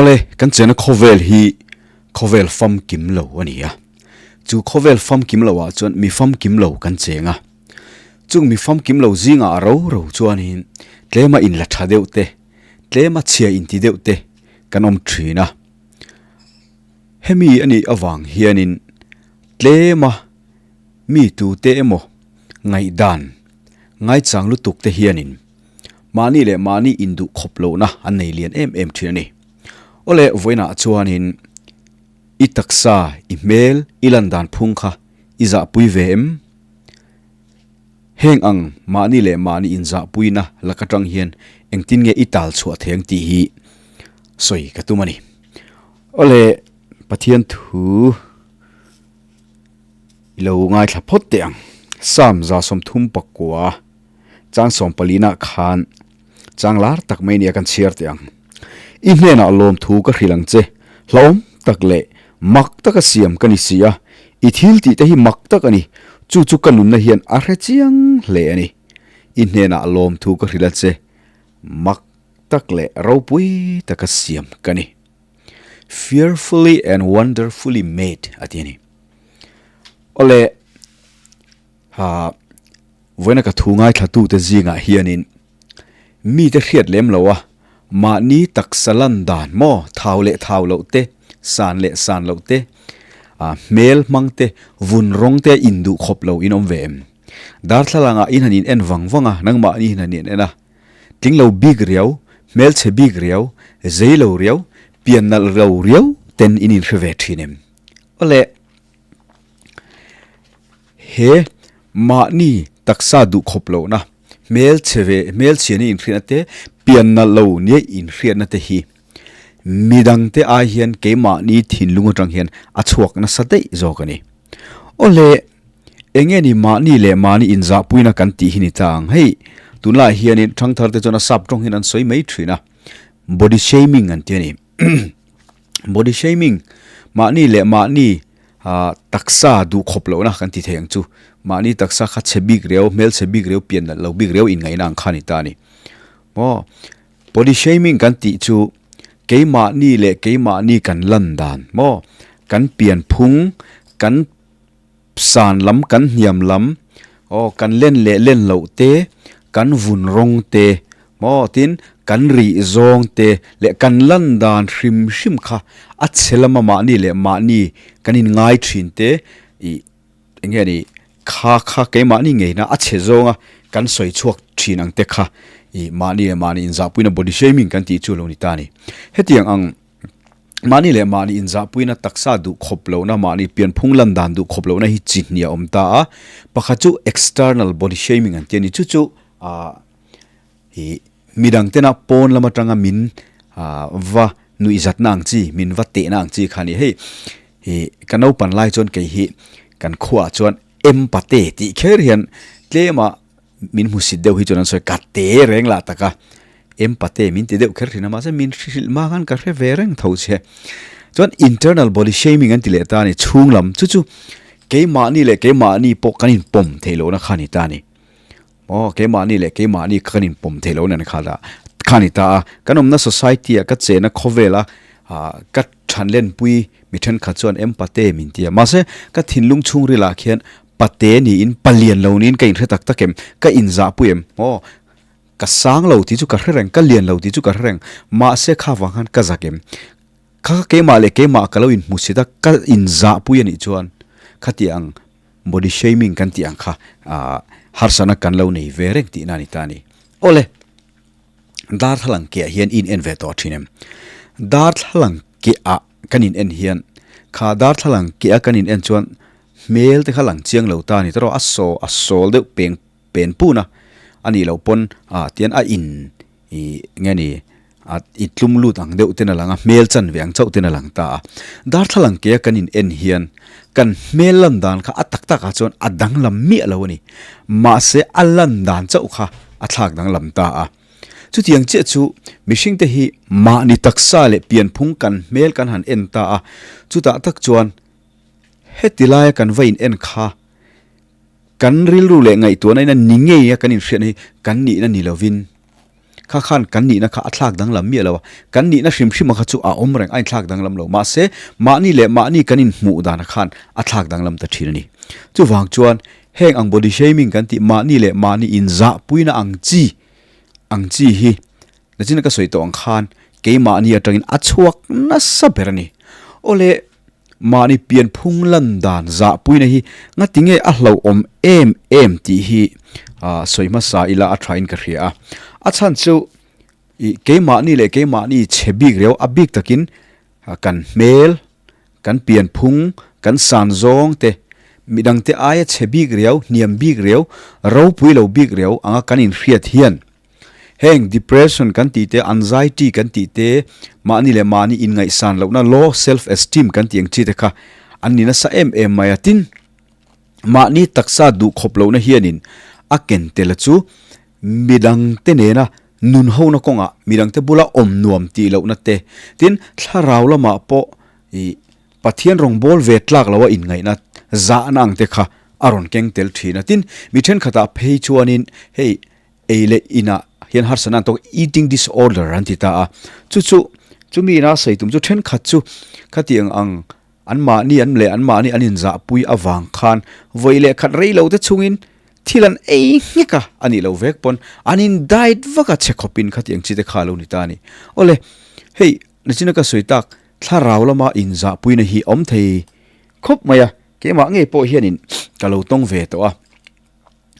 Awle, kan chena khawvel hi khawvel famkim lo a ni a. Chu khawvel famkim loah chuan mi famkim lo kan cheng a. Chung mi famkim lo zingah ro ro chuanin tlema inla tha deuh te, tlema chhia inti deuh te kan awm thin a. Hemi a nih avang hianin tlema mi tute emaw ngaihdan ngaichang lutuk te hianin mahni leh mahni induh khawp lohna an nei lian em em thin a ni. Awle vawiinah chuanin i taksa, i hmel, i lan dan phung kha i zahpui ve em? Heng ang mahni leh mahni inzahpuina lak atang hian engtin nge i tal chhuah theng tih hi sawi ka tum a ni. Awle Pathian thu i lo ngaithla phawt teh ang. Psalm 39 chang 14 ah khan chang lar tak mai nia kan chhiar teh ang. I hnenah lawmthu ka hrilh ang che, hlauhawm tak leh mak taka siam ka ni si a, i thil tih te hi mak tak a ni, chu chu ka nunna hian a hre chiang hle a ni. I hnenah lawmthu ka hrilh a che, mak tak leh ropui taka siam ka ni. Fearfully and wonderfully made a ti a ni. Awle, ha, vawiina ka thu ngaithlatute zingah hianin Mite hriat lem lo a, mahni taksa lan dan maw, thau leh thau loh te, san leh san loh te, hmel hmang te, vun rawng te induh khawp lo in awm ve em? Darthlalang ah in han in en vang vang a, nangmahni in han in en a, tling lo bik riau, hmelchhe bik riau, zei lo riau, pian nalh lo riau ten in inhre ve thin em? Awle, he mahni taksa duh khawp lohna, hmel chhe ve, hmel chhia nia inhriatna te, pian nalh lo nia inhriatna te hi midangte ai hian keimahni thinlung atang hian a chhuak nasa daih zawk a ni. Awle, eng nge ni mahni leh mahni inzahpuina kan tih hi ni ta ang? Hei, tunlaiah hianin thangthar te chuan a sap tawng hian an sawi mai thin a, body shaming an ti a ni. Body shaming, mahni leh mahni taksa duh khawp lohna kan ti thei ang chu. Mahni taksa kha chhe bik riau, hmel chhe bik riau, pian nalh lo bik riau inngaihna ang kha a ni ta a ni. Maw? Body shaming kan tih chu keimahni leh keimahni kan lan dan maw? Kan pian phung, kan san lam, kan hniam lam, aw kan len leh len loh te, kan vun rawng te, maw tin kan rih zawng te leh kan lan dan hrim hrim kha a chhe lama mahni leh mahni kan in ngai thin te ih eng nge ni kha kha keimahni ngeina a chhe zawnga kan sawi chhuak thin ang te kha ih mahni leh mahni inzahpuina body shaming kan tih chu a lo ni ta a ni. Hetiang ang. Mahni leh mahni inzahpuina taksa duh khawp lohna, mahni pianphung lan dan duh khawp lohna hi chi hnih a awm ta a. Pakhat chu external body shaming an ti a ni. Chu chu ah ih midang tena pawn lam atanga min ah va nuihzatna ang chi, min va tehna ang chi kha a ni. Hei ih ka naupan lai chuan kei hi kan khuaah chuan empate tih kher hian tlema Min hmusit deuh hi chuan an sawi ka te reng lah tak a, empate min ti deuh kher thin a mahse min hrilh hma khan ka hre ve reng tho che. Chuan internal body shaming an ti leh ta a ni, chhung lam chu chu keimahni leh keimahni pawh kan inpawm theih lohna kha a ni ta a ni. Aw keimahni leh keimahni kan inpawm theih lohna kha la kha a ni ta a, kan awmna society ah ka chena khawvela ah ka thanlenpui mi thenkhat chuan empate min ti a, mahse ka thinlung chhungril ah khian Pate niin palian lo niin ka inhre tak tak em? Ka inzahpui em? Aw, ka sang lo tih chu ka hre reng, ka lian lo tih chu ka hre reng, mahse kha vang khan ka zak em? Kha kha keimah leh keimah ka lo inhmusit a, ka inzahpui a nih chuan khati ang body shaming kan tih ang kha ah harsatna kan lo nei ve reng tihna a ni ta a ni. Awle, darthlalang keah hian i in en ve tawh thin em? Darthlalang keah kan in en hian kha darthlalang keah kan in en chuan Hmel te kha lang chiang lo ta a ni tawh a saw a sawl deuh peng pen pun a, a nih loh pawn ah tian a in ih nge ni a i tlum lut ang deuh ten a lang a, hmel chan ve ang chauh ten a lang ta a. Darthlalang ke a kan in en hian kan hmel lan dan kha a tak tak ah chuan a danglam miah lo a ni. Mahse a lan dan chauh kha a thlak danglam ta a. Chutiang chiah chu mihring te hi mahni taksa leh pianphung kan hmel kan han en ta a, chutah tak chuan Heti laia kan va in en kha kan rilru leh ngaihtuahna in a ni ngei a kan inhriatna hi kan nihna ni lovin Kha khan kan nihna kha a thlak danglam miah lo a, kan nihna hrim hrima kha chu a awm reng, a inthlak danglam lo. Mahse, mahni leh mahni kan inhmuh danah khan a thlak danglam ta thin a ni. Chuvang chuan heng ang body shaming kan tih mahni leh mahni inzahpuina ang chi ang chi hi nachina ka sawi tawh ang khan keimahni atangin a chhuak nasa ber a ni. Awle mahni pianphung lan dan zahpuina hi ngati nge a hlauhawm em em tih hi sawi hmasa ila a thain ka hria a. A chhan chu ih keimahni leh keimahni chhe bik reuh a bik takin kan hmel kan pianphung kan san zawng te midangte aia chhe bik riau hniam bik riau ropui lo bik riau anga kan inhriat hian Heng depression kan tih te, anxiety kan tih te, mahni leh mahni inngaihsan lohna, low self esteem kan tih ang chi te kha an ni nasa em em mai a. Tin, mahni taksa duhkhawp lohna hianin a ken tel chu midangte nena nun hona kawngah midangte bula awm nuam tih lohna te, tin thlarau lamah pawh ih Pathian rawngbâwl ve tlâk loa inngaihna zahna ang te kha a rawn keng tel ṭhin a. Tin, mi ṭhenkhatah phei chuanin hei ei leh inah hian harsatna an tawk eating disorder an ti ta a. Chu chu chumi ina sawi tum chu ṭhenkhat chu khatiang ang anmahni an leh anmahni an inzahpui avang khan vawi leh khat rei lo te chungin thil an ei nghek a, a nih loh vek pawn an in diet vak a che khawpin khatiang chi te kha a lo ni ta a ni. Awle, hei nachina ka sawi tak thlarau lama inzahpuina hi awm thei khawp mai a, keimah ngei pawh hianin ka lo tawng ve tawh a.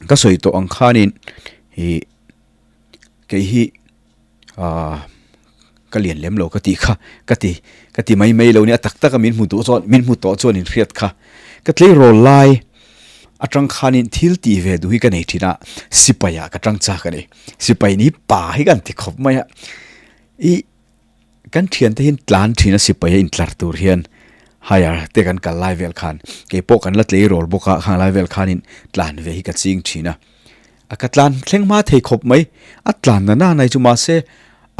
Ka sawi tawh ang khanin ih kei hi ah ka lian lem lo ka tih kha ka ti ka ti mai mai lo nia tak tak a min hmu duh chuan min hmu tawh chuan in hriat kha ka tleirawl lai atang khanin thil tih ve duh hi ka nei thin a sipai ah ka tang chak a ni sipai ni pa hi kan ti khawp mai a ih. Kan thiante hian tlan thin a sipai a intlar tur hian hire te kan kal lai vel khan kei pawh kan la tleirawl bawk a khang lai vel khanin tlan ve hi ka ching thin a a ka tlan thleng hma thei khawp mai a tlan na na nai chu mahse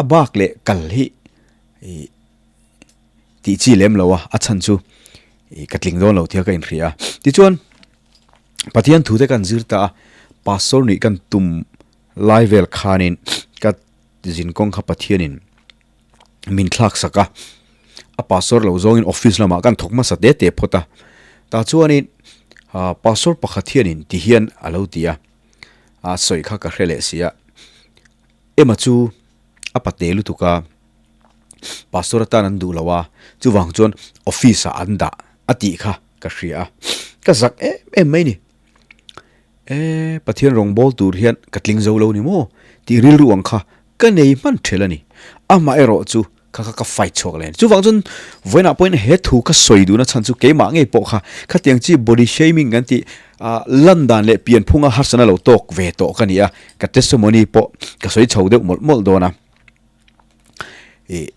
a bak leh kal hi ih tih chi lem lo a a chhan chu ih ka tling dawn lo tih a ka inhria a tichuan Pathian thu te kan zir ta a pastor nih kan tum lai vel khanin ka Zin kawng kha Pathianin min thlak sak a, a pastor lo zawngin office lamah kan thawk hmasa te te phawt a, tah chuanin pastor pakhat hianin ti hian a lo ti a, a sawi kha ka hre leh si a, Emma chu a pate lutuk a, pastor atan an duh lo a, chuvang chuan office ah an dah a tih kha ka hria a, ka zak em em mai ni. E, Pathian rawngbâwl tur hian ka tling zo lo ni maw? tih rilru ang kha ka nei hman ṭhel a ni. Amah erawh chu kha kha ka fight chhuak leh a ni. Chuvang chuan vawiinah pawhin he thu ka sawi duhna chhan chu keimah ngei pawh kha khatiang chi body shaming kan tih lan dan leh pianphunga harsatna lo tawk ve tawh ka ni a, ka testimony pawh ka sawi chho deuh mawlh mawlh dawn a. Ih.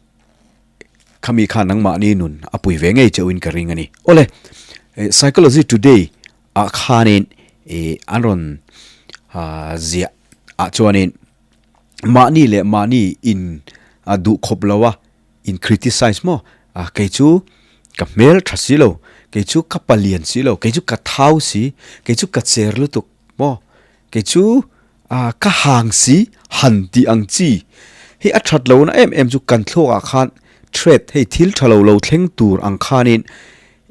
Khami khan nangmahni nun a pui ve ngei cheuhin ka ring a ni. Awle, Psychology Today ah khanin ih an rawn ziah ah chuanin mahni leh mahni in duh khawp lo a in criticize maw kei chu ka hmel tha si lo kei chu ka palian si lo kei chu ka thau si kei chu ka cher lutuk maw kei chu ka hang si han tih ang chi hei a that lohna em em chu kan thluak ah khan threat hei thil tha lo lo thleng tur ang khanin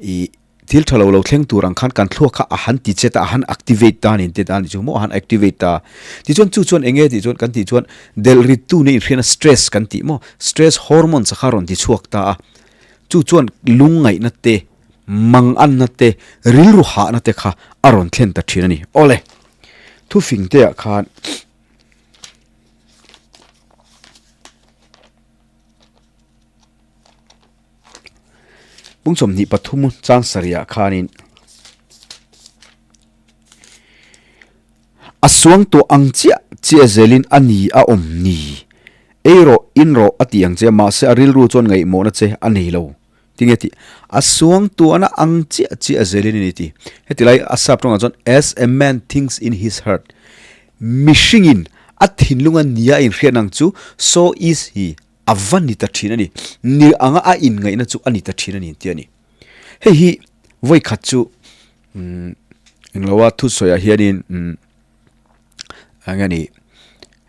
ih. Thil tha lo lo thleng tur ang khan kan thluak kha a han ti chet a, a han activate ta a ni ta a ni chu maw, a han activate ta. Tichuan chu chuan eng nge tih chuan kan tih chuan delh rittu nia inhriatna stress kan tih maw, stress hormones a kha rawn ti chhuak ta a. Chu chuan lungngaihna te, manganna te, rilru hahna te kha a rawn thlen ta thin a ni. Awle, thufing te ah khan. 23 chang sarih ah khanin a suang tawh ang chiah chiah zelin a ni a awm ni. Ei rawh, in rawh a tih ang che mahse a rilru chuan ngaihmawhna che a nei lo. Tinge tih? A suang tuahna ang chiah chiah zelin a ni tih. Heti lai a sap tawngah chuan as a man thinks in his heart mihringin a thinlunga nia a inhriat ang chu so is he. A va ni ta thin a ni. Ni anga a inngaihna chu a ni ta thin a ni tih a ni. Hei hi vawi khat chu umm englo a thusawiah hianin umm eng nge ni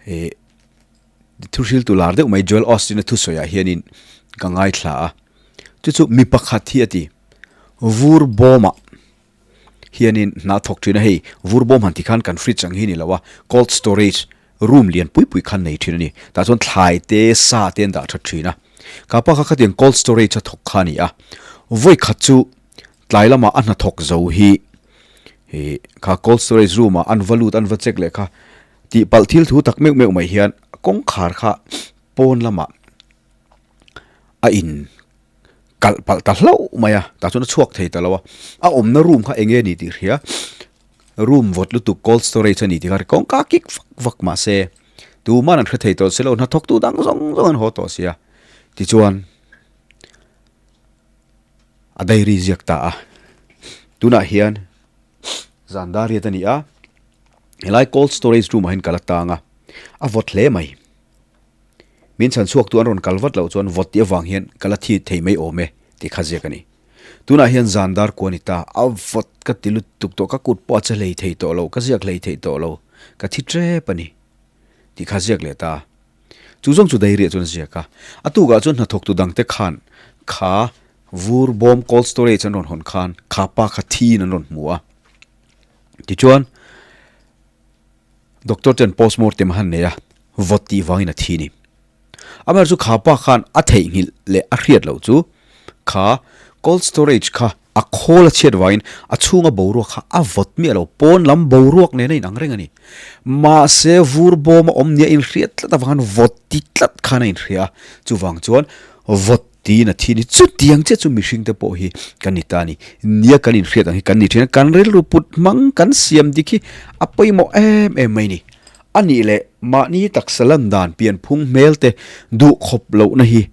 ih. Thuhriltu lar deuh mai Joel Osteen-a thusawiah hianin ka ngaithla a, chu chu mi pakhat hi a ti. Vur bawmah hianin hna thawk thin a, hei vur bawm han ti khan kan fridge ang hi ni lo a, cold storage room lian pui pui khan nei thin a ni. Tah chuan thlai te, sa te an dah that thin a. Ka pa kha khatiang cold storage a thawk kha a ni a, vawi khat chu tlai lamah a hnathawk zo hi ih kha cold storage room ah an va lut an va check leh kha tih palh thil thu tak meuh meuh mai hian kawngkhar kha pawn lamah a in kalh palh ta hlauh mai a tah chuan a chhuak thei ta lo a a awmna room kha eng nge ni tih hria room vawt lutuk cold storage a ni tih kha kawngka kik vak vak mahse tuman an hre thei tawh si lo hnathawk tu dang zawng zawng an haw tawh sia tichuan. A diary ziak ta a, tunah hian zan dar riat a ni a, helai cold storage room ah hian kal a tang a, a vawt hle mai. Min chhan chhuak tu an rawn kal vat loh chuan vawt tih avang hian kal a thi thei mai awm e tih kha ziak a ni. Tunah hian zan dar kua a ni ta, a vawt ka ti lutuk tawh, ka kut pawh a che hlei thei tawh lo, ka ziak hlei thei tawh lo, ka thi tep a ni tih kha ziak leh ta a. Chu zawng chu diary-ah chuan a ziak a. A tukah chuan hnathawktu dangte khan kha vur bawm cold storage an rawn hawn khan kha pa kha thiin an rawn hmu a. Tichuan, doctor ten postmortem a han nei a, vawt tih vangin a thi a ni. Amaherawhchu kha pa khan a theihnghilh leh a hriat loh chu kha cold storage kha A khawl a chhiat vangin a chhunga boruak kha a vawt miah lo, pawn lam boruak nen a inang reng a ni. Mahse, vur bawm a awm nia inhriat tlat avang khan vawt ti tlat khan a inhria a, chuvang chuan vawt tiin a thi a ni. Chutiang chiah chu mihringte pawh hi kan ni ta a ni. Nia kan inhriat ang hi kan ni thin a, kan rilru put hmang kan siam dik hi a pawimawh em em mai a ni. A nih leh mahni taksa lan dan pianphung hmelte duh khawp lohna hi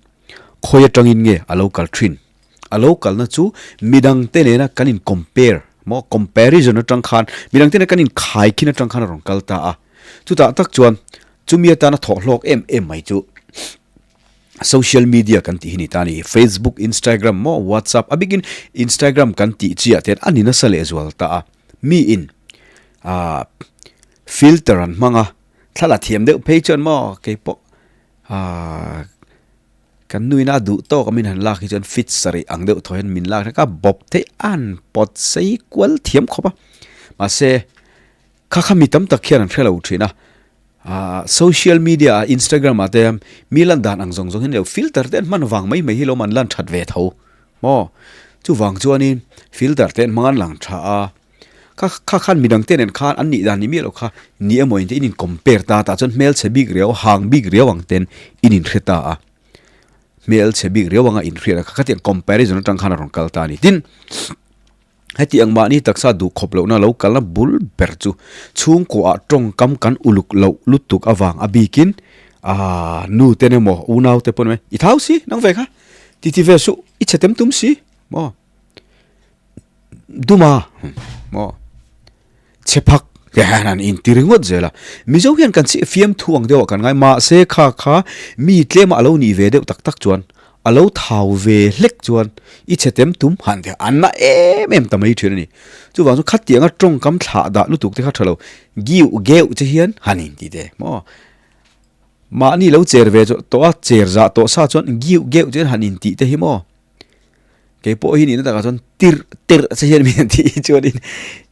khawi atangin nge a lo kal thin? A lo kalna chu midangte nena kan in compare maw comparison atang khan midangte nena kan in khai khin atang khan a rawn kal ta a. Chutah tak chuan chumi atana thawh hlawk em em mai chu social media kan tih hi ni ta a ni. Facebook, Instagram maw WhatsApp a bikin Instagram kan tih chiah te a ni nasa lehzual ta a. Mi in ah filter an hmang a, thla la thiam deuh phei chuan maw keipawh ah Kan nuina a duh tawk a min han lak hi chuan fit sarih ang deuh thaw hian min lak hrek a, bawp theih a han pawt sei kual thiam khawp a. Mahse, kha kha mi tam tak hian an hre lo thin a, aah social media ah Instagram ah te mi lan dan ang zawng zawng hian lo filter te an hman vang mai mai hi lawm an lan that ve tho maw. Chuvang chuanin filter te an hmang an lang tha a, kha kha khan midang te nen khan an nih dan ni miah loh kha ni emaw in te in in compare ta tah chuan hmelchhe bik riau hang bik riau ang ten in in hre ta a hmelchhe bik riau anga in hriat a kha khatiang comparison atang khan a rawn kal ta a ni tin heti ang mahni taksa duh khawp lohna lo kalna bul ber chu chhungkaw ah tawngkam kan uluk loh lutuk avang a bikin aaa nu ten emaw unau te pawh i thau si nang ve kha titi ve suh i chhe tem tum si maw. Duma maw chhe phak hian an inti ringawt zel a, Mizo hian kan chhi fiam thu ang deuh ah kan ngai mahse kha kha mi tlem ah a lo nih ve deuh tak tak chuan a lo thau ve hlek chuan i chhe tem tum han ti an na em em ta mai thin a ni. Chuvang chu khatianga tawngkam thlah dah lutuk te kha tha lo giuh geuh che hian han inti te maw mahni lo cher ve tawh a cher zah tawh sa chuan giuh geuh che hian han intih te hi maw. Kei pawh hi nihna takah chuan tirh terh che hian min han tih hi chuanin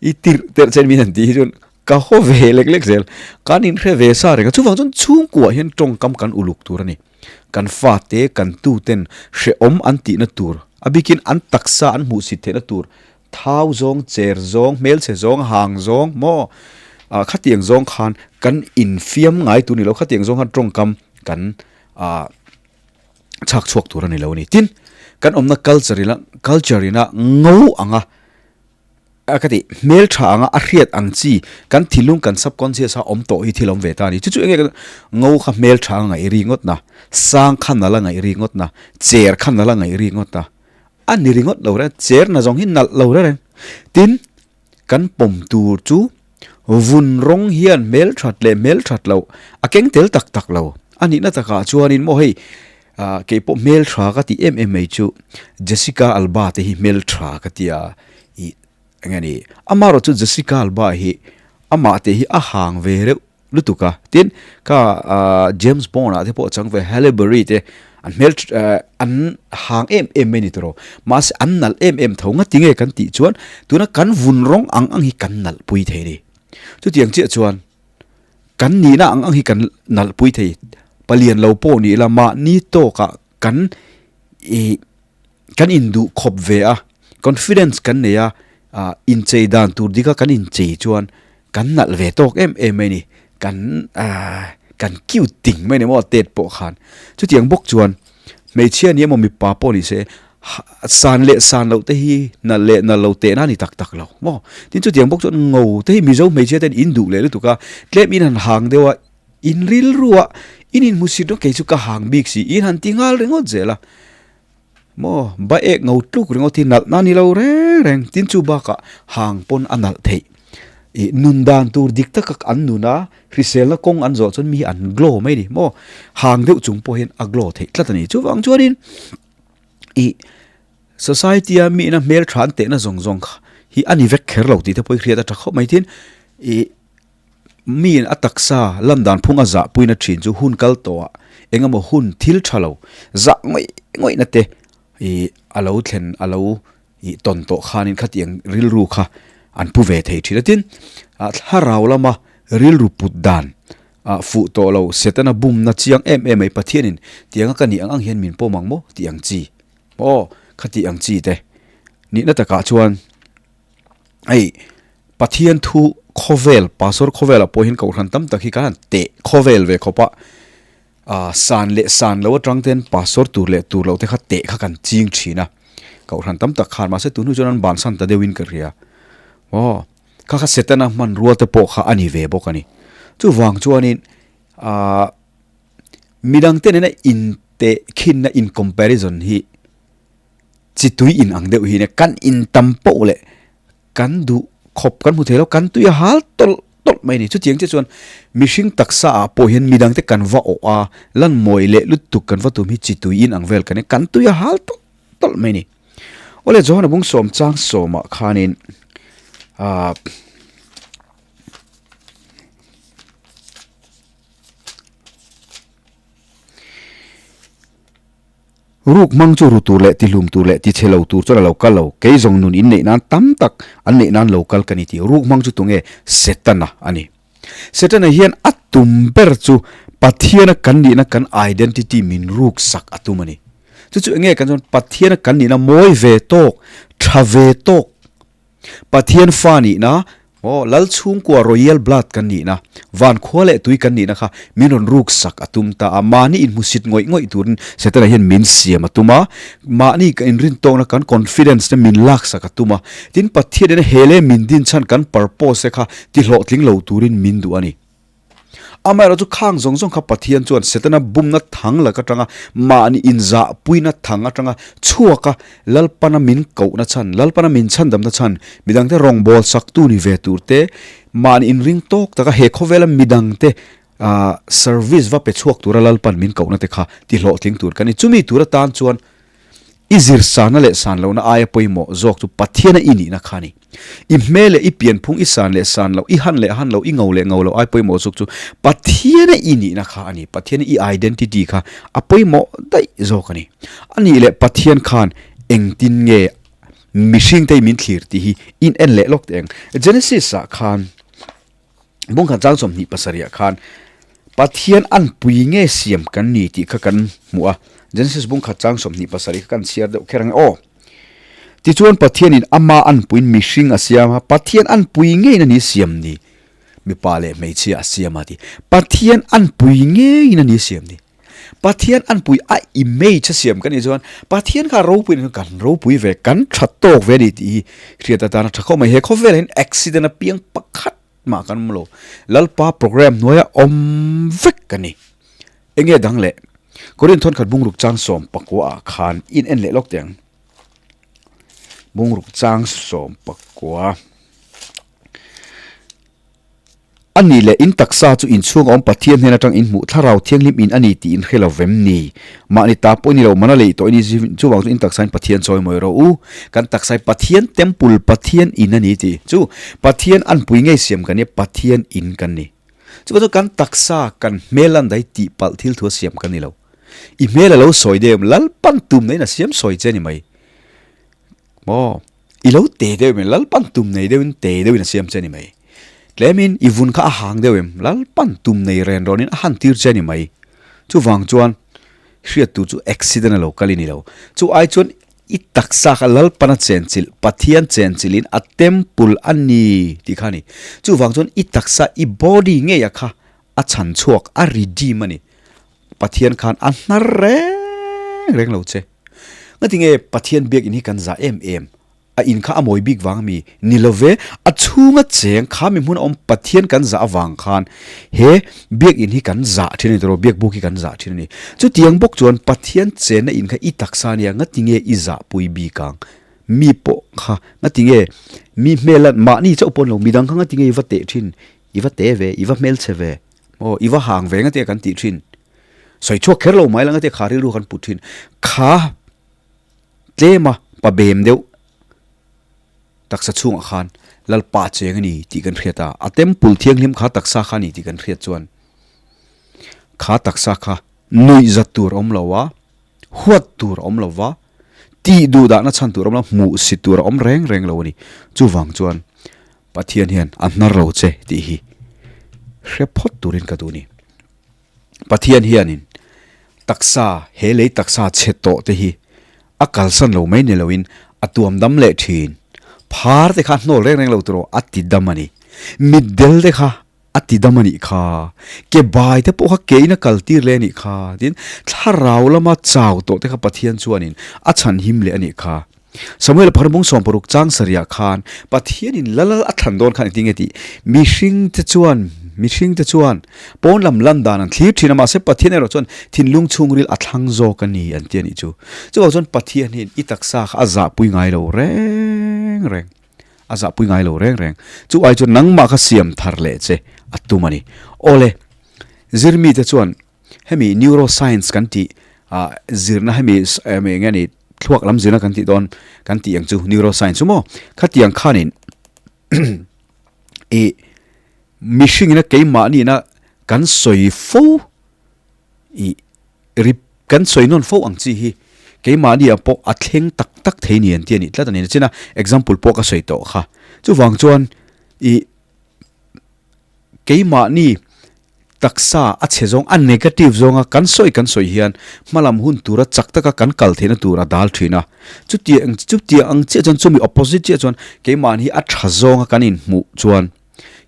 i tirh terh che hian min han tih hi chuan ka haw ve lek lek zel. Kan inhre ve sa reng a, chuvang chuan chhungkuah hian tawngkam kan uluk tur a ni. Kan fate, kan tuten hrehawm an tihna tur, a bikin an taksa an hmuhsit theihna tur, thau zawng, cher zawng, hmelchhe zawng, hang zawng maw ah khatiang zawng khan kan infiam ngai tur ni lo, khatiang zawng khan tawngkam kan ah. chhak chhuak tur a ni lo a ni. Tin, kan awmna culture ila culture ina ngo anga a ka tih hmel tha anga a hriat ang chi kan thinlung kan subconscious a awm tawh hi thil awm ve ta a ni. Chu chu enge ngo kha hmel tha anga ngaih ri ngawt na, sang kha nalh a ngaih ri ngawt na, cher kha nalh a ngaih ri ngawt na, a ni ringawt lo reng, cher na zawng hi nalh lo reng. Tin, Kan pawm tur chu vun rawng hian hmel that leh hmel that loh a keng tel tak tak lo. A nihna takah chuanin maw hei ah kei pawh hmel tha ka tih em em mai chu Jessica Alba te hi hmel tha ka ti a ih eng nge ni amaherawhchu Jessica Alba hi amah te hi a hang ve reuh. lutuk a. Tin, kha James Bond ah te pawh chang ve Halle Berry te an hmel an hang em em mai ni tawh mahse an nalh em em tho nga tinge kan tih chuan tuna kan vun rawng ang ang hi kan nalh pui thei a ni. Chutiang chiah chuan kan nihna ang ang hi kan nalh pui thei palian lo pawh ni ila mahni tawkah kan ih kan induh khawp ve a, confidence kan nei a, ah inchei dan tur dika kan inchei chuan kan nalh ve tawk em em mai a ni, kan ah kan cute ting mai a ni maw tet pawh khan. Chutiang bawk chuan hmeichhia ni emaw mipa pawh ni se san leh san loh te hi nalh leh nalh lo tehna a ni tak tak lo maw. Tin chutiang bawk chuan ngo te hi Mizo hmeichhia ten in duh leh lutuk a, tlem in han hang deuh a, In rilru a, in inhmusit rawh kei chu ka hang bik si, in han ti nghal ringawt zel a. Maw, ba ek ngo tluk ringawt hi nalh na ni lo reng reng, tin chu bakah hang pawn a nalh theih. Ih nun dan tur dik tak a an nun a, hriselna kawng an zawh chuan mi hi an glow mai a ni maw, hang deuh chung pawh hian a glow theih tlat a ni. Chuvang chuanin ih society a mi ina hmeltha an tehna zawng zawng kha hi a ni vek kher lo tih te pawh hi hriat a tha khawp mai. Tin, ih. Miin a taksa lan dan phung a zahpuina thin chu hun kal tawhah eng emaw hun thil tha lo zah ngawih ngawihna te ih a lo thlen a lo ih tawn tawh khanin khatiang rilru kha an pu ve thei thin a. Tin, ah thlarau lama rilru put dan ah fuh tawh lo Setana bumna chiang em em mai Pathianin tianga ka nih ang ang hian min pawm ang maw tih ang chi aw khati ang chi te nihna takah chuan Hei Pathian thu khawvel pastor khawvelah pawh hian kohhran tam tak hi kan han teh khawvel ve khawp a, ah san leh san lo atang ten pastor tur leh tur loh te kha teh kha kan ching thin a, kohhran tam tak khan mahse tun hnu chuan an bansan ta deuhin ka hria aw kha kha setana hmanrua te pawh kha a ni ve bawk a ni. Chuvang chuanin ah midang te nena intehkhinna in comparison hi Chi tui in ang deuh hi nia kan in tam poh leh kan duh khawp kan hmu thei lo kan tui a hal tawlh tawlh mai a ni. Chutiang chiah chuan mihring taksa ah pawh hian midang te kan va awh a lan mawi leh lutuk kan va tum hi chi tui in ang vel kan nia kan tui a hal tawlh tawlh mai a ni. Awle Johana bung sawm chang sawmah khanin ah. Ruk hmang chu ru tur leh tihlum tur leh tichhe lo tur chuan a lo kal lo. Kei zawng nun in neih nan tam tak an neih nan lo kal ka ni tih. Ruk hmang chu tunge? Setana a ni. Setana hian a tum ber chu Pathiana kan nihna kan identity min ruk sak a tum a ni. Chu chu enge kan chuan Pathiana kan nihna mawi ve tawk, tha ve tawk, Pathian fa nihna, aw, Lal chhungkua Royal Blood kan nihna, van khua leh tui kan nihna kha min rawn ruk sak a tum ta a, mahni inhmusit ngawih ngawih turin Setana hian min siam a tum a, mahni kan inrintawkna kan confidence te min lak sak a tum a, tin Pathian ina he leh min din chhan kan purpose te kha tihlawhtling lo turin min duh a ni. Amaherawh chu khang zawng zawng kha Pathian chuan Setana bumna thang lak atanga mahni inzahpuina thang atanga chhuaka Lalpana min kohna chhan, Lalpana min chhandamna chhan, midangte rawngbâwl saktu ni ve tur te, mahni inring tawk taka he khawvela midangte service va pe chhuak tura Lalpan min kohna te kha tihlawhtling tur kan ni. Chumi tur atan chuan I zir sanna leh san lohna aia pawimawh zawk chu Pathiana i nihna kha a ni. I hmel leh i pianphung i san leh san loh, i han leh han loh, i ngo leh ngo loh ai pawimawh zawk chu Pathiana i nihna kha a ni. Pathiana i identity kha a pawimawh daih zawk a ni. A nih leh Pathian khan engtin nge mihringte hi min thlir tih hi in en leh lawk teh ang. Genesis-ah khan. Bungkhat chang 27 ah khan Pathian an pui nge siam kan ni tih kha kan hmu a. Genesis bungkhat chang 27 kha kan chhiar deuh kher ang e aw. Tichuan Pathianin ama an puiin mihring a siam a, Pathian an pui ngeiin a ni siam ni. Mipa leh hmeichhia a siam a ti. Pathian an pui ngeiin a ni siam ni. Pathian an pui a image a siam kan nih chuan Pathian kha ropui nih chuan kan ropui ve, kan tha tawk ve a ni tih hi hriat atana tha khawp mai. He khawvelah hian accident a piang pakhat mah kan awm lo. Lalpa program hnuaia awm vek a ni. Enge dang leh? Korin thawnkhat bungruk chang 19 ah khan in en leh lawk teh ang. Bungruk chang 19. A nih leh in taksa chu inchhung a awm Pathian hnen atang in hmuh Thlarau Thianghlim in a ni tih in hre lo vem ni? Mahni ta pawh i ni lo, mana lei tawh i ni chuvang chu in taksa in Pathian chawimawi rawh u. Kan taksa hi Pathian temple, Pathian in a ni tih chu Pathian anpui ngei siam kan ni a, Pathian in kan ni. Chuvang chuan kan taksa, kan hmel lan dai tihpalh thil thu a siam kan ni lo. I hmel a lo sawi deuh em? Lalpan tum neiin a siam sawi che a ni mai. Maw? I lo te deuh em? Lalpan tum nei deuhin te deuhin a siam che a ni mai. Tlemin i vun kha a hang deuh em? Lalpan tum nei ren rawnin a han tir che a ni mai. Chuvang chuan hriat tur chu accident a lo kal i ni lo. Chu ai chuan i taksa kha Lalpan a chenchilh, Pathian chenchilhin a temple a ni tih kha a ni. Chuvang chuan i taksa, i body ngeia kha a chhan chhuak, a redeem a ni. Pathian khan a hnar reng reng lo che. Ngatinge Pathian biakinn hi kan zah em em? A in kha a mawi bik vang ami? Ni lo ve, a chhunga cheng kha mi hmun a awm Pathian kan zah avang khan he biakinn hi kan zah thin a ni tawh biakbuk hi kan zah thin a ni. Chutiang bawk chuan Pathian chenna in kha i taksa ania ngatinge i zahpui bik ang? Mi pawh kha ngatinge mi hmel a mahni chauh pawh ni lo midang kha ngatinge i va teh thin? I va te ve, i va hmelchhe ve, aw i va hang ve ngatinge kan tih thin? Sawi chhuak kher lo mai la ngatinge kha rilru kan put thin? Kha Tlema pa bem deuh taksa chhungah khan Lalpa cheng a ni tih kan hriat a, a temple thianghlim kha taksa kha a ni tih kan hriat chuan kha taksa kha nuihzat tur a awm lo a, huat tur a awm lo va, tih duh dahna chhan tur a awm lo, hmuhsit tur a awm reng reng lo a ni. Chuvang chuan Pathian hian a hnar lo che tih hi hre phawt turin ka duh a ni. Pathian hianin taksa, he lei taksa chhe tawh te hi a kalsan lo mai ni loin a tuam dam leh thin. Phar te kha a hnawl reng reng lo tur aw, a ti dam a ni. Mitdel te kha a ti dam a nih kha. Ke bai te pawh kha ke in a kal tir leh a nih kha. Tin, thlarau lama chau tawh te kha Pathian chuanin a chhan him leh a nih kha. Samuel Pharmung 60 chang sarihah khan Pathianin la lal a thlan dawn khan engtin nge tih? Mihringte chuan mihringte chuan pawn lam lan dan an thlir thin a, mahse Pathian erawh chuan thinlung chhungril a thlang zawk a ni an ti a nih chu. Chuvang chuan Pathian hian i taksa kha a zahpui ngai lo reng reng, a zahpui ngai lo reng reng. Chu ai chuan nangmah kha siam thar leh che a tum a ni. Awle, zirmite chuan hemi neuroscience kan tih ah zirna hemi eng nge ni thluak lam zirna kan tih dawn kan tih ang chu neuroscience chu maw khatiang khanin i mihring ina keimahni ina kan sawi fo i rip kan sawi nawn fo ang chi hi keimahni ah pawh a thleng tak tak thei ni an ti a nih tlat a ni china example pawh ka sawi tawh kha chuvang chuan i keimahni Taksa a chhe zawng, a negative zawnga kan sawi kan sawi hian hmalam hun tura chak taka kan kal theihna tur a dal thin a. Chutiang chutiang ang chiah chuan chumi opposite chiah chuan keimahni hi a tha zawnga kan inhmuh chuan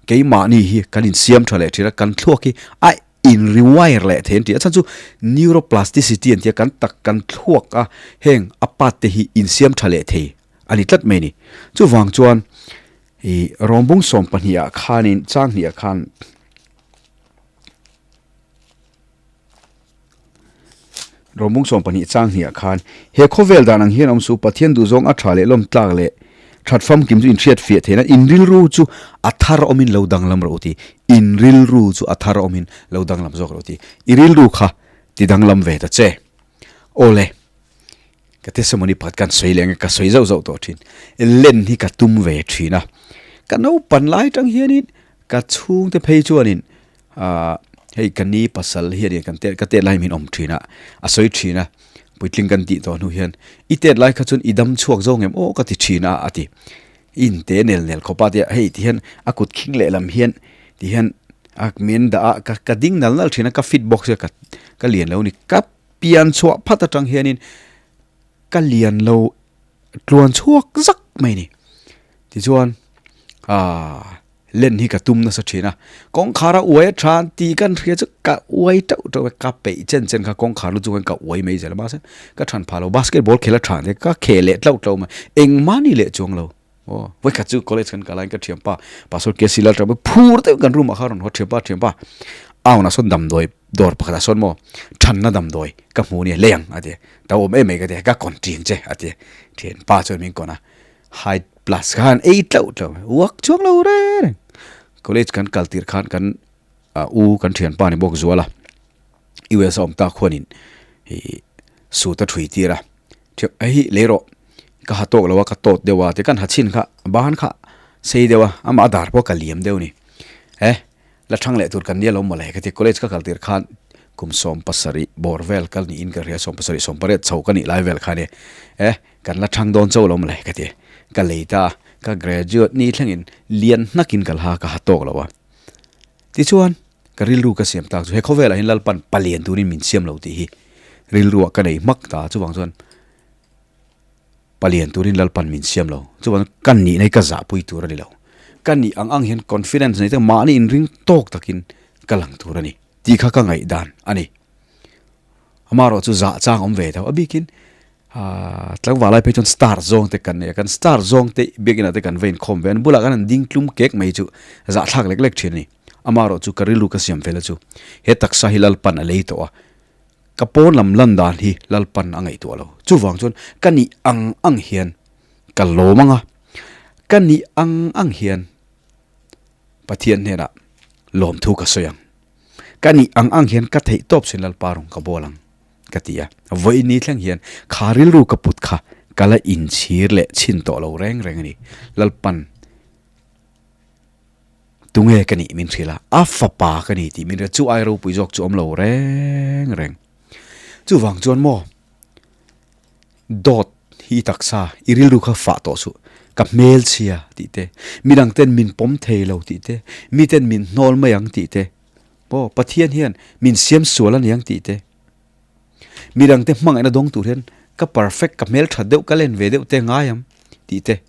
keimahni hi kan insiam tha leh thin a, kan thluak hi a in rewire leh thei an ti a. A chhan chu neuroplasticity an ti a, kan tak kan thluak a heng a part te hi insiam tha leh thei a ni tlat mai a ni. Chuvang chuan I rawngbung 12 ah khanin chang hnih ah khan rawngbung 12 chang hnih ah khan he khawvel dan ang hian awm su Pathian duhzawng a tha leh lawm tlak leh that famkim chu inhriat fiah theihna in rilru chu a thar awmin lo danglam rawh u ti in rilru chu a thar awmin lo danglam zawk rawh u ti i rilru kha ti danglam ve ta che awle Ka testimony pakhat kan sawi leh ang e, ka sawi zauh zauh tawh thin. Len hi ka tum ve thin a. Ka naupan lai atang hianin ka chhungte phei chuanin ah hei ka ni pasal hianin kan tet ka tet lai min awm thin a, a sawi thin a, puitling kan tih tawh hnu hian i tet lai kha chuan i dam chhuak zawng em aw ka ti thin a a ti. I inte nel nel khawp a tia hei tihian a kut khing lehlam hian tihian a min dah a ka ka ding nal nal thin a ka fit bawk sia ka ka lian lo a ni ka Pian chhuah phat atang hianin ka lian lo tluan chhuak zak mai a ni. Tichuan aaa len hi ka tum nasa thin a, kawngkhar a uai a tha an tih kan hria chu ka uai teuh teuh a, ka peih chen chen kha kawngkhar lu chung hian ka uai mai zel a, mahse ka than phah lo, basketball khel a tha ang te ka khel leh tlauh tlauh mai, engmah ni leh chuang lo. Aw, vawikhat chu college kan kal laiin ka thianpa Pastor KC Lalṭapa phur deuhin kan room ah kha rawn haw thianpa thianpa auna sawn damdawi dawr pakhatah sawn maw thanna damdawi ka hmu nia lei ang a ti a, to awm em mai ka ti a, ka kawn ṭing che a ti a, thianpa chuan min kawn a, high plus khan ei tlauh tlauh mai, uak chuang lo reng reng, college kan kal tirh khan kan u kan thianpa ni bawk zual a, US a awm tak khuanin ih suit a ṭhui tir a. Hei hi lei rawh ka ha tawk lo a ka tawt deuh a ti kan ha chhin kha ban kha sei deuh a amah a dar pawh ka liam deuh a ni e. La thang leh tur kan nia lo mawle ka ti. College ka kal tir khan kum 70 bawr vel kal niin ka hria, 70, 18 chho ka nih lai vel kha nia. E, kan la thang dawn chauh lo mawle ka ti. Ka lei ta a, ka graduate ni thlengin lian hnakin ka la ka ha tawk lo a. Tichuan, ka rilru ka siam tak chu he khawvelah hian Lalpan palian turin min siam lo tih hi rilruah ka nei hmak ta. Chuvang chuan Palian turin Lalpan min siam lo. Chuvang ka nihna hi ka zahpui tur a ni lo. Ka nih ang ang hian confidence nei tak mahni inring tawk takin ka lang tur a ni tih kha ka ngaihdan a ni. Amaherawh chu zah chang awm ve tho. A bikin aaa tlangval lai phei chuan star zawng te kan nei a, kan star zawng te biakinah te kan va inkhawm ve a, an bulah khan an ding tlum kek mai chu zahthlak lek lek thin a ni. Amaherawh chu ka rilru ka siam fel a chu he taksa hi Lalpan a lei tawh a, Ka pawn lam lan dan hi Lalpan a ngaihtuah lo. Chuvang chuan ka nih ang ang hian ka lawm ang a, ka nih ang ang hian Pathian hnenah lawmthu ka sawi ang. Ka nih ang ang hian ka theih tawp sin Lalpa rawng ka bawl ang ka ti a. Vawiin thleng hian kha rilru ka put kha ka la inchhir leh chhin tawh lo reng reng a ni. Lalpan. Tunge ka nih min hrilh a, a fapa ka ni tih min hrilh a, chu ai ropui zawk chu awm lo reng reng. Chuvang chuan maw, dawt hi i taksa, i rilru kha fah tawh suh, ka hmelchhia tih te, midang ten min pawm thei lo tih te, miten min hnawl mai ang tih te, maw Pathian hian min siam sual a ni ang tih te, midang te hmangaihna dawng tur hian ka perfect, ka hmeltha deuh, ka len ve deuh te ngai ang tih te,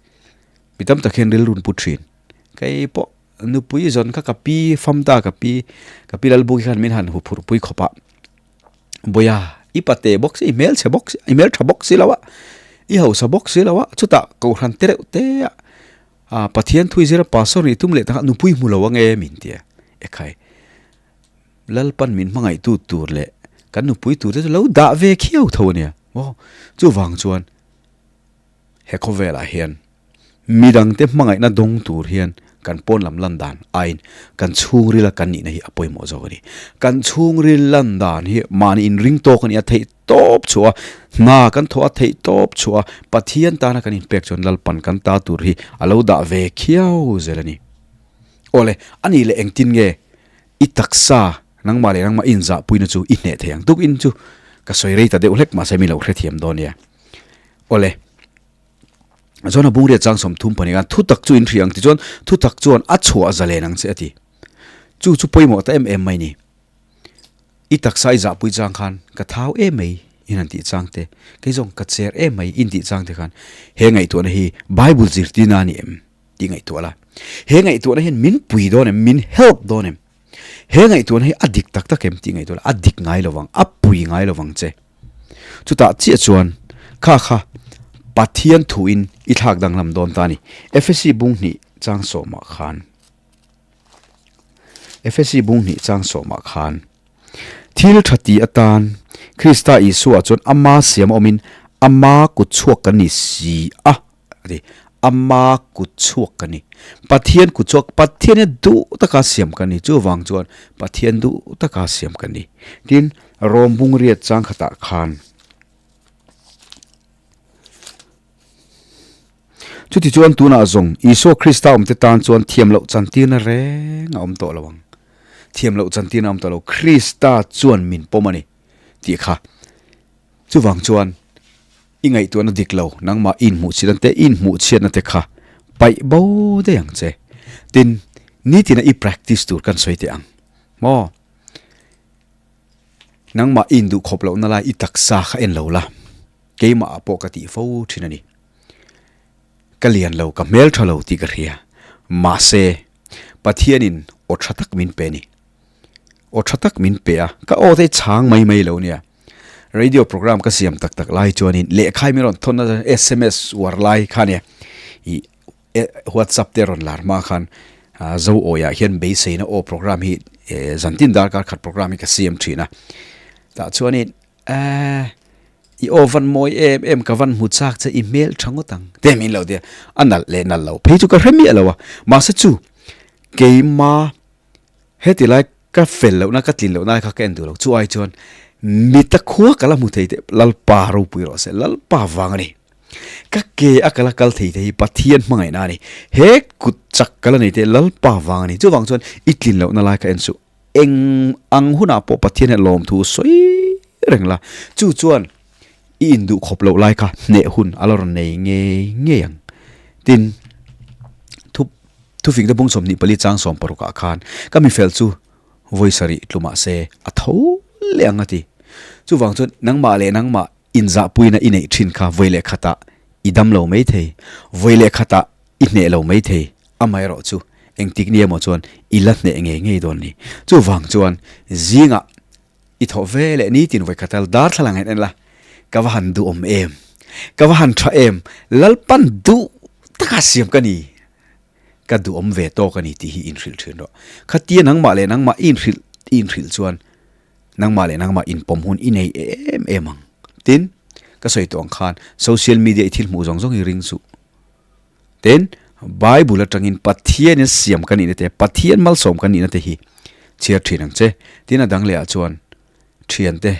mi tam tak hian rilru an pu thin. Kei pawh nupui zawn kha ka pi fam ta ka pi ka pi Lalbuki khan min han huphurh pui khawp a, Bawiha i pate bawk si i hmelchhe bawk si i hmeltha bawk si lo a, i hausa bawk si lo a, chutah kohhran te reuh te a ah Pathian thui zira pastor nih tum leh takah nupui hmu lo ange min ti a, ekhai Lalpan min hmangaihtu tur leh kan nupui tur te chu lo dah ve khiau tho ania maw chuvang chuan He khawvelah hian midangte hmangaihna dawng tur hian kan pawn lam lan dan aiin kan chhungrila kan nihna hi a pawimawh zawk a ni. Kan chhungril lan dan hi mahni inring tawk a ni a, theih tawp chhuah a, hna kan thawh a theih tawp chhuah a, Pathian tana kan inpek chuan Lalpan kan ta tur hi a lo dah ve khiau zel a ni. Awle, a nih leh engtin nge i taksa nangmah leh nangmah i inzahpuina chu i hneh thei ang? Tukin chu ka sawi rei ta deuh hlek mahse mi lo hrethiam dawn nia. Awle. Chuan a bungriat chang 30 pahnih khan thutak chu in hria ang tichuan thutak chuan a chhuah zalen ang che a ti. Chu chu pawimawh ta em em mai ni. I taksa i zahpui chang khan ka thau em mai in han tih chang te, kei zawng ka cher em mai in tih chang te khan he ngaihtuahna hi Bible zirtirna a ni em tih ngaihtuah la. He ngaihtuahna hian min pui dawn em, min help dawn em? He ngaihtuahna hi a dik tak tak em tih ngaihtuah la, a dik ngai lovang, a pui ngai lovang che. Chutah chiah chuan kha kha Pathian thuin i thlak danglam dawn ta a ni. Efesi bung hnih chang sawmah khan Efesi bung hnih chang sawmah khan Thil tha ti atan Krista Isua chuan ama siam awmin ama kut chhuak kan ni si a. A ti, Ama kut chhuak ka ni. Pathian kut chhuak, Pathian hian duh taka siam ka ni. Chuvang chuan Pathian duh taka siam ka ni. Tin, Rom bungriat chang khatah khan Chuti chuan tunah zawng Isua Krista awmte tan chuan thiam loh chantirna reng a awm tawh lo ang. Thiam loh chantirna a awm tawh lo. Krista chuan min pawm a ni tih kha. Chuvang chuan I ngaihtuahna dik lo, nangmah i inhmuhchhiatna te, i inhmuhchhiatna te kha paih bo daih ang che. Tin, nitina i practice tur kan sawi teh ang. Maw? Nangmah i induhkhawp lohna lai i taksa kha en lo la, keimah ah pawh ka tih fo thin a ni. Ka lian lo, ka hmel tha lo tih ka hria. Mahse, Pathianin aw tha tak min pe a ni. Aw tha tak min pe a, ka aw te hi chhang mai mai lo nia. Radio program ka siam tak tak lai chuanin lehkha hi min rawn thawn a, sms uar lai kha nia ih whatsapp te rawn lar hma khan zo awiah hian beiseina aw program hi zantin darkar khat program hi ka siam thin a. Tah chuanin eh i aw van mawi em em ka van hmu chak che i hmel tha ngawt ang te min lo tia a nalh leh nalh lo phei chu ka hre miah lo a mahse chu keima Heti lai ka fel lohna ka tlin lohna kha ka en duh lo chu ai chuan mita khua ka la hmu thei teh Lalpa ropui rawh se Lalpa vang a ni. Ka ke a kala kal thei te hi Pathian hmangaihna a ni. He kut chak kala nei te Lalpa vang a ni. Chuvang chuan i tlin lohna lai kha en suh. Eng ang hunah pawh Pathian hian lawmthu sawi reng la. Chu chuan i induh khawp loh lai kha hneh hun a la rawn nei ngei ngei ang. Tin, thu thufingte bung 24 chang 60 ah khan ka mifel chu vawi sarih tlu mah se a tho leh ang a ti. Chuvang chuan nangmah leh nangmah inzahpuina i neih thin kha vawi leh khatah i dam lo mai thei, vawi leh khatah i hneh lo mai thei, amaherawh chu engtik ni emaw chuan i la hneh ngei ngei dawn ni. Chuvang chuan zingah i thawh ve leh nitin vawi khatal darthlalang en en la, ka va han duhawm em, ka va han tha em, Lalpan duh taka siam ka ni, ka duhawm ve tawk a ni tih hi inhrilh thin rawh. Khatia nangmah leh nangmah i inhrilh i inhrilh chuan nangmah leh nangmah inpawm hun i nei em em ang. Tin, ka sawi tawh ang khan social media i thil hmuh zawng zawng hi ring suh. Tin, Bible atangin Pathianin siam ka nihna te, Pathian malsawm ka nihna te hi chhiar thin ang che. Tin, a dang lehah chuan thiante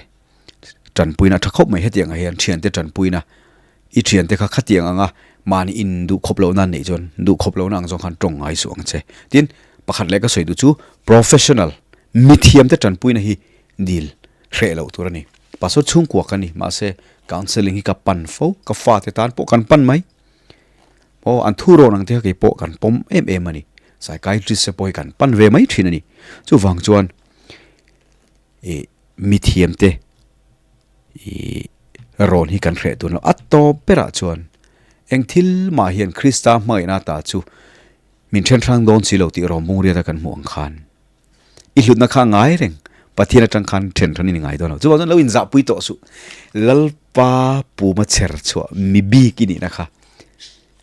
tanpuina a tha khawp mai. Hetiang ah hian thiante tanpuina, i thiante kha khatiang anga mahni in duh khawp lohna an neih chuan duh khawp lohna ang zawng khan tawng ngai suh ang che. Tin, pakhat leh ka sawi duh chu professional, mithiamte tanpuina hi dil hreh loh tur a ni. Pastor chhungkua ka ni, mahse counselling hi ka pan fo, ka fate tan pawh kan pan mai. Aw, an thu rawn ang te kha kei pawh kan pawm em em a ni. Psychiatrist te pawh hi kan pan ve mai thin a ni. Chuvang chuan ih mithiam te ih rawn hi kan hreh tun lo. A tawp berah chuan eng thil mah hian Krista hmangaihna ta chu min then hrang dawn si lo tih rawng bung riata kan hmuh ang khan. I hlutna kha a ngai reng. Pathian atang khan then hran in i ngai dawn lo. Chuvang chuan lo inzahpui tawh suh. Lalpa puma chher chhuah mi bik i nihna kha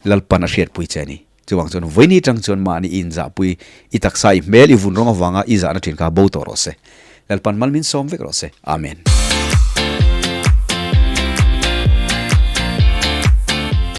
Lalpan a hriatpui che a ni. Chuvang chuan vawiin atang chuan mahni i inzahpui, i taksa, i hmel, i vun rawng avanga i zahna thin kha bo tawh rawh se. Lalpan mal min sawm vek rawh se. Amen.